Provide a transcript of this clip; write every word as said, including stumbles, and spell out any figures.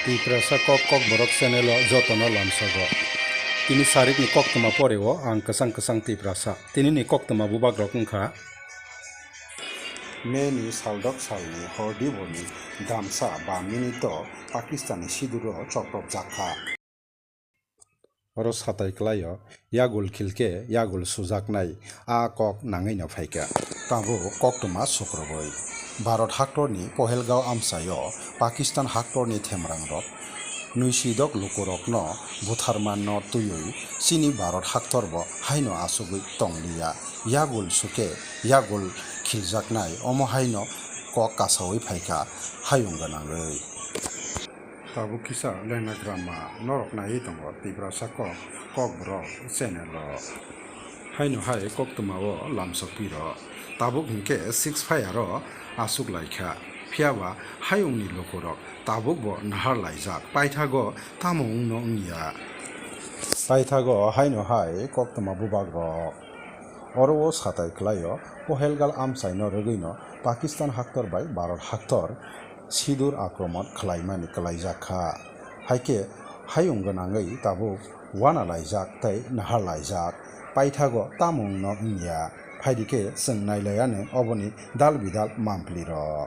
Tiprasa kok kokborok channel o jotono lamsogo. Tini sarikni koktwma poreo ang kwchang kwchang Tiprasa. Tinini koktwma bubagrok wngkha. May ni saldok salni hor diboni damsa ba minito Pakistan ni siduro chopropjakha. Oro satai kwlaio, yagul khilke yagul sujaknai, a kok nangwi no phaikha. Tabuk koktwma sukrubui. Bharat haktorni Pohelgaon amchaio Pakistan haktorni themrangrok nwisidok lukurokno butharmanno twiwi chini Bharat haktorbo haino achugwi tongliya. Yagul suke yagul khiljaknai, omo haino kok kasaui phaikha hayung gwnangwi. Tabuk kisa lengnagrama norok naiwi tongo Tiprasa kok, kokborok channel o. Haino hai koktwma o lamsok piro. Tabuk hinkhe ceasefire o aswk laikha. Phiyaba hayungni lukurok tabukbo nahar laijak. Paithago tamo wngno wngya. Paithago haino hai koktwma bubagrok. Oro o satai kwlaio, Pohelgal amchaino rwgwino Pakistan haktor bai Bharat haktor sidur akromon khlaimani kwlaijakha. Haikhe hayung gwnangwi tabuk wana laijak tei nahar laijak. Paithago tamo wngno wngya. Phaidi khe chwng nailaianw oboni dal bidal mampli rok.